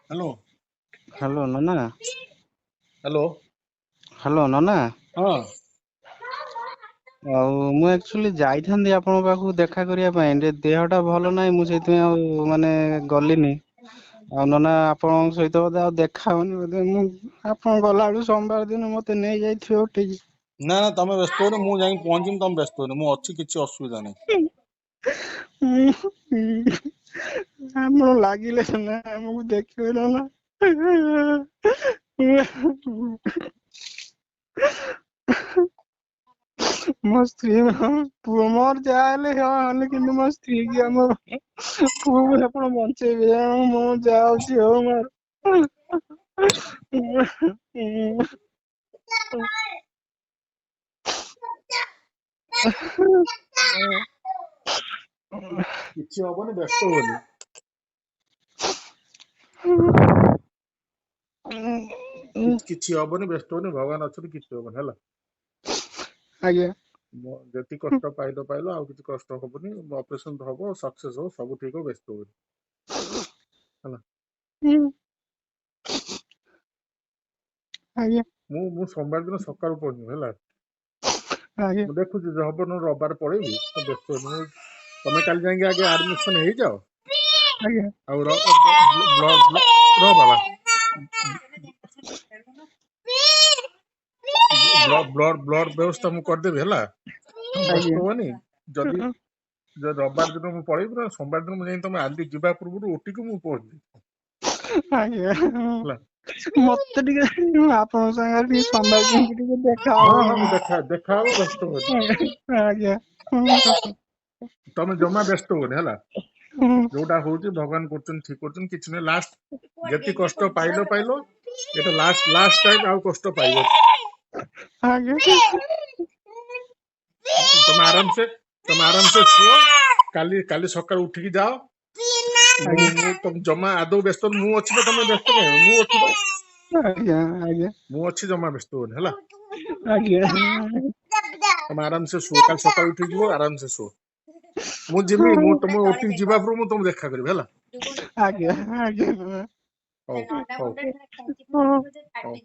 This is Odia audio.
ହ୍ୟାଲୋ। ହ୍ୟାଲୋ ନନା। ହ୍ୟାଲୋ। ହ୍ୟାଲୋ ନନା। ହଁ। ଆଉ ମୁଁ ଆକ୍ଚୁଆଲି ଯାଇଥାନ୍ତି ଆପଣଙ୍କ ପାଖକୁ ଦେଖା କରିବା ପାଇଁ, ଟିକେ ଦେହଟା ଭଲ ନାହିଁ, ମୁଁ ସେଇଥିପାଇଁ ଆଉ ମାନେ ଗଲିନି। ଆଉ ନନା, ଆପଣଙ୍କ ସହିତ ବୋଧେ ଆଉ ଦେଖା ହବନି ବୋଧେ। ମୁଁ ଆପଣ ଗଲାବେଳକୁ ସୋମବାର ଦିନ ମତେ ନେଇଯାଇଥିବ ଉଠିକି। ନା ନା, ତମେ ବ୍ୟସ୍ତ ହୁଅନି, ମୁଁ ଯାଇକି ପହଞ୍ଚିବି। ତମେ ବ୍ୟସ୍ତ ହୁଅନି, ମୁଁ ଅଛି, କିଛି ଅସୁବିଧା ନାହିଁ। ଆପଣ ଲାଗିଲେ ସିନା ଆମକୁ ଦେଖିବେ ନନା। ମୋ ସ୍ତ୍ରୀ ପୁଅ ମୋର ଯାହା ହେଲେ ହେଲେ, କିନ୍ତୁ ମୋ ସ୍ତ୍ରୀ କି ଆମ ପୁଅକୁ ଆପଣ ବଞ୍ଚେଇବେ। ମୁଁ ଯାଉଛି ହଉ ମୋର। କିଛି ହବନି, ବ୍ୟସ୍ତ ହୁଅନି। କିଛି ହବନି, ବ୍ୟସ୍ତ ହୁଅନି, ଭଗବାନ ଅଛନ୍ତି, କିଛି ହବନି, ହେଲା? ଆଜ୍ଞା। ଯେତିକି କଷ୍ଟ ପାଇଲ ପାଇଲ, ଆଉ କିଛି କଷ୍ଟ ହବନି। ଅପରେସନ ହବ, ସକ୍ସେସ ହବ, ସବୁ ଠିକ ହବ, ବ୍ୟସ୍ତ ହୁଅନି, ହେଲା? ଆଜ୍ଞା। ମୁଁ ସୋମବାର ଦିନ ସକାଳୁ ପହଞ୍ଚିବି, ହେଲା? ଆଜ୍ଞା। ମୁଁ ଦେଖୁଛି, ଯଦି ହବ ନହେଲେ ରବିବାର ପଳେଇବି। ତ ବ୍ୟସ୍ତ ହୁଅନି, ତମେ କାଲି ଯାଇକି ଆଗେ ଆଡମିସନ ହେଇଯାଅ। ଆଜ୍ଞା। ଆଉ ର ବାବା, ବ୍ଲଡ ବ୍ଲଡ ବ୍ୟବସ୍ଥା ମୁଁ କରିଦେବି, ହେଲା? ବ୍ୟସ୍ତ ହୁଅନି। ଯଦି ରବିବାର ଦିନ ମୁଁ ପଳେଇବି ନା ସୋମବାର ଦିନ ମୁଁ ଯାଇକି ତମେ ଆଲି ଯିବା ପୂର୍ବରୁ ଓଟିକୁ ମୁଁ ପହଞ୍ଚିବି। ଆଜ୍ଞା। ହେଲା? ମତେ ଟିକେ ଆପଣଙ୍କ ସାଙ୍ଗରେ ଟିକେ ସୋମବାର ଦିନ ଟିକେ ଦେଖା ହଁ। ହବ। ହଁ, ମୁଁ ଦେଖା ହବ, ବ୍ୟସ୍ତ ହୁଅନି। ଆଜ୍ଞା। ତମେ ଜମା ବ୍ୟସ୍ତ ହୁଅନି, ହେଲା? ଯୋଉଟା ହଉଛି ଭଗବାନ କରୁଛନ୍ତି, ଠିକ କରୁଛନ୍ତି, କିଛି ନୁହେଁ। ଲାଷ୍ଟ ଯେତିକି କଷ୍ଟ ପାଇଲ ପାଇଲ, ଏଇଟା ଲାଷ୍ଟ ଲାଷ୍ଟ ଟାଇମ, ଆଉ କଷ୍ଟ ପାଇବନି। ଆଜ୍ଞା। ତମେ ଆରାମସେ ଶୁଅ, କାଲି କାଲି ସକାଳୁ ଉଠିକି ଯାଅ। ମୁଁ ତମେ ଜମା ଆଦୌ ବ୍ୟସ୍ତ, ମୁଁ ଅଛି ତ, ତମେ ବ୍ୟସ୍ତ କାଇଁ? ମୁଁ ଅଛି ତ। ଆଜ୍ଞା ଆଜ୍ଞା। ମୁଁ ଅଛି, ଜମା ବ୍ୟସ୍ତ ହୁଅନି, ହେଲା? ଆଜ୍ଞା। ତମେ ଆରାମସେ ଶୁଅ, କାଲି ସକାଳୁ ଉଠିକି ଯିବ, ଆରାମସେ ଶୁଅ। ମୁଁ ଯିବି, ମୁଁ ତମ ଓଟିକି ଯିବା ପୂର୍ବରୁ ମୁଁ ତମକୁ ଦେଖା କରିବି, ହେଲା? ଆଜ୍ଞା ଆଜ୍ଞା। ହଉ ହଉ। ହଁ। ହଉ।